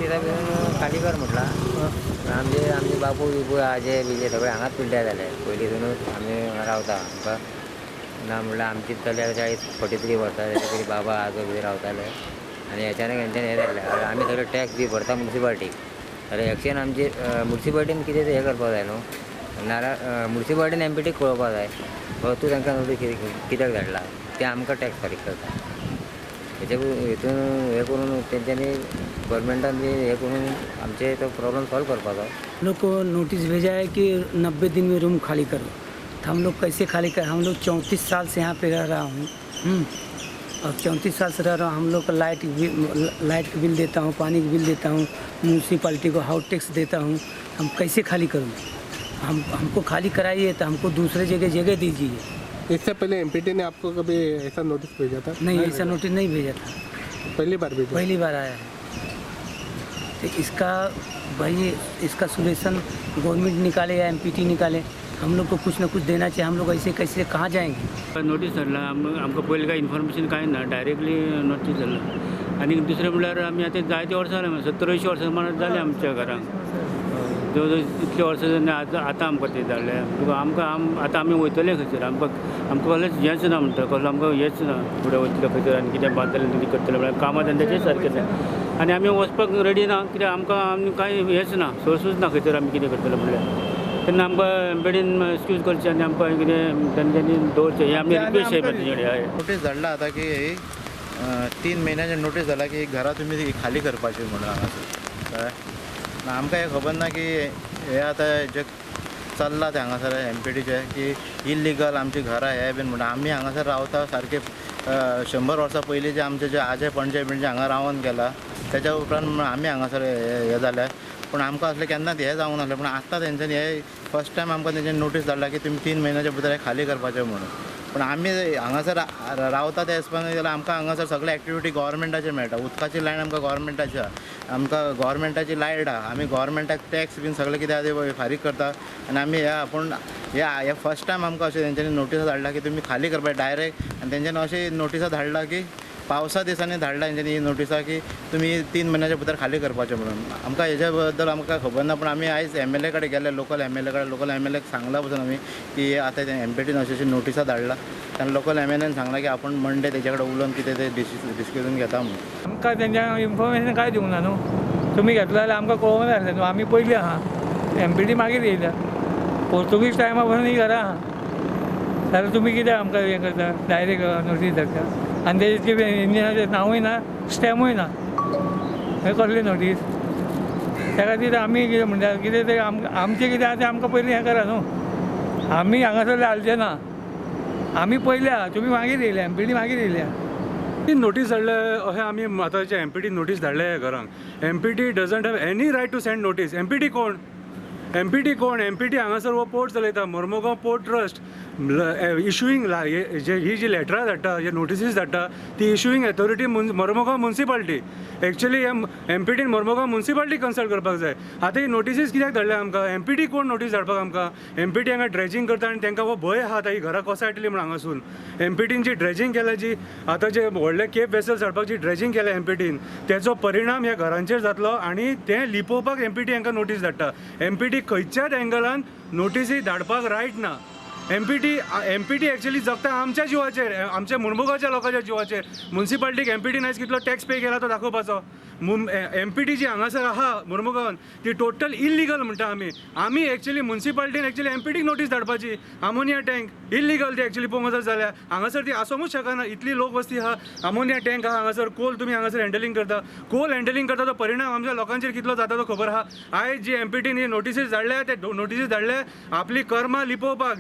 दिसा भितर खाली कर म्हटलां. पूण आमचे आमचे बापूय बिपूय, आजे बिजे सगळे हांगाच पिड्ड्यार जाले. पयलीं आमी हांगा रावता. आमकां ना म्हणल्यार आमची चल्यार 40, 43 वर्सां जाली तरी बाबा आजो बी रावताले आनी अचानक हेंच्यान हें जालें. आमी सगळे टॅक्स बी भरता मुन्सिपाल्टीक, जाल्यार एक्शन आमची मुन्सिपाल्टीन कितें तें हें करपाक जाय न्हू, नाल्यार मुन्सिपाल्टीन एमपीटीक कळोवपाक जाय, बाबा तूं तांकां नोटीस कित्याक धाडला? ते आमकां टॅक्स फारीक करता. हेजे हितून हें करून तेंच्यांनी गव्हर्मेंटान बी हें करून आमचे तो प्रॉब्लम सॉल्व करपाचो. लोग को नोटिस भेजा है कि 90 दिन में रूम खाली करो, तो हम लोग कैसे खाली कर? हम लोग 34 साल से यहाँ पे रह रहा हूँ और 34 साल से रह रहा हूँ। हम लोग का लाइट का बिल देता हूँ, पानी का बिल देता हूँ, म्यूनसिपाल्टी को हाउस टैक्स देता हूँ। हम कैसे खाली करूँ? हम हमको खाली कराइए तो हमको दूसरे जगह जगह दीजिए। इससे पहले एमपीटी ने आपको कभी ऐसा नोटिस भेजा था? नहीं, ऐसा नोटिस नहीं भेजा था। पहली बार भेजा? पहली बार आया है। तो इसका भाई, इसका सोल्यूशन गवर्नमेंट निकाले या एमपीटी निकाले। हम लोग को कुछ ना कुछ देना चाहिए। हम लोग ऐसे कैसे, कहाँ जाएंगे? नोटीस धाडला. आमकां पयलीं कांय इन्फॉर्मेशन कांय ना, डायरेक्टली नोटीस धाडला. आनी दुसरें म्हणल्यार आमी आतां जायते वर्सां जालीं, 70-80 वर्सां सुमार जालीं आमच्या घरांक. जवळ जवळ इतले वर्सां जालीं. आतां आतां आमकां ते धाडले. आमकां आतां आमी वयतले खंयसर? आमकां आमकां कसलेंच हेंच ना म्हणटा, कसलो आमकां हेंच ना. फुडें वयतले खंयसर आनी कितें बांदतले, कितें करतले म्हळ्यार कामां धंद्याचें सारकें ना आनी आमी वचपाक रेडी ना, कित्याक आमकां आमी कांय हेंच ना, सोर्सूच ना खंयसर आमी कितें करतले म्हणल्यार. तेन्ना आमकां एमपीटीन एक्सक्यूज करचें आनी आमकां कितें तेंच्यांनी दवरचें, हें आमी रिक्वेस्ट आहे तेंचे कडेन, हय. नोटीस धाडला आतां की 3 म्हयन्याचे नोटीस धाडला की घरां तुमी खाली करपाची म्हणून हांगासर, कळ्ळें? आमकां हें खबर ना की हे आतां जे चल्लां तें हांगासर एमपीटीचें की इल्लिगल आमचीं घरां हे बीन म्हणून. आमी हांगासर रावता सारके 100 वर्सां पयलीं जे आमचे जे आजे पणजे बिणजे हांगा रावन गेला, तेच्या उपरांत आमी हांगासर हें जाल्या. पूण आमकां असलें केन्नाच हें जावंक नासलें. पूण आतां तेंच्यांनी हे फर्स्ट टायम आमकां तेंच्यांनी नोटीस धाडला की तुमी 3 म्हयन्याच्या भितर हें खाली करपाचें म्हणून. पूण आमी हांगासर रावता त्या हिसपान जाल्यार आमकां हांगासर सगळे एक्टिविटी गव्हर्मेंटाचे मेळटा. उदकाची लायन आमकां गव्हर्मेंटाची आहा, आमकां गव्हर्मेंटाची लायट आहा, आमी गव्हर्मेंटाक टॅक्स बीन सगळें कितें आहा तें फारीक करता आनी आमी हे. पूण हे हे फर्स्ट टायम आमकां अशें तेंच्यांनी नोटिसां धाडला की तुमी खाली करपाक डायरेक्ट. आनी तेंच्यांनी अशी नोटिसां धाडला की पावसा दिसांनी धाडला तेंच्यांनी ही नोटिसां की तुमी 3 म्हयन्याच्या भितर खाली करपाचें म्हणून. आमकां हेज्या बद्दल आमकां खबर ना. पूण आमी आयज एमएलए कडेन गेले, लोकल एमएलए कडेन. लोकल एमएलएक सांगलां पसून आमी की आतां ते एमपीटीन अशी अशी नोटिसां धाडला. तेन्ना लोकल एमएलएन सांगलां की आपूण मंडे तेच्या कडेन उलोवन कितें तें डिस्कशन घेता म्हणून. आमकां तेंच्या इन्फॉर्मेशन कांय दिवंक ना न्हू. तुमी घेतला जाल्यार आमकां कळोवंक जाय आसलें न्हू. आमी पयलीं आहा, एमपीटी मागीर येयल्या. पोर्तुगीज टायमा पासून ही घरां आहा, जाल्यार तुमी कित्याक आमकां हें करता, डायरेक्ट नोटीस धाडटा आनी तेजे इंजिनाचें नांवूय ना, स्टॅम्पूय ना? हें कसली नोटीस? त्या खातीर आमी कितें म्हणटा, कितें तें आमचें कितें आहा तें आमकां पयलीं हें करा न्हू. आमी हांगासरले हालचे ना. आमी पयले आहा, तुमी मागीर येयल्या, एमपीटी मागीर येयल्या. नोटीस धाडले अशें आमी आतां जे एमपीटी नोटीस धाडले घरांक, MPT doesn't have any right to send notice. MPT कोण? एमपीटी कोण? एमपीटी हांगासर हो पोर्ट चलयता, मोर्मुगांव पोर्ट ट्रस्ट. इशुईंग जे ही जी लेटरां धाडटा, जे नोटिसीस धाडटा, ती issuing authority Mormugao municipality. Actually एमपीटीन Mormugao municipality consult करपाक जाय. आतां ही नोटिसीस कित्याक धाडल्या आमकां? एमपीटी कोण नोटीस धाडपाक आमकां? एमपीटी हांगा ड्रेजिंग करता आनी तांकां हो भंय आहा, आतां ही घरां कोसळटली म्हूण हांगासून. एमपीटीन जी ड्रेजिंग केल्या, जी आतां जे व्हडले केप वेसल्स हाडपाक जी ड्रेजिंग केल्या एमपीटीन, तेचो परिणाम ह्या घरांचेर जातलो आनी तें लिपोवपाक एमपीटी हांकां नोटीस धाडटा. एमपीटी खंयच्याच एंगलान नोटीसी धाडपाक रायट ना. एमपीटी, एमपीटी एक्चुअली जगता आमच्या जिवाचेर, आमच्या मुरमुगांवच्या लोकांच्या जिवाचेर. मुन्सिपाल्टीक एमपीटीन आयज कितलो टॅक्स पे केला तो दाखोवपाचो. एमपीटी जी हांगासर आहा मुरमुगांवान ती टोटल इलिगल म्हणटा आमी. आमी एक्चुअली मुन्सिपाल्टीन एक्चुअली एमपीटीक नोटीस धाडपाची. अमोनिया टँक इलिगल ती एक्चुअली पळोवंक वचत जाल्यार हांगासर ती आसोंकूच शकना. इतली लोक वस्ती आहा, अमोनिया टँक आहा हांगासर. कोल तुमी हांगासर हँडलिंग करता. कोल हँडलिंग करता तो परिणाम आमच्या लोकांचेर कितलो जाता तो खबर आहा. आयज जी एमपीटीन ही नोटिसीस धाडल्या, ते नोटिसीस धाडल्या आपली कर्मां लिपोवपाक.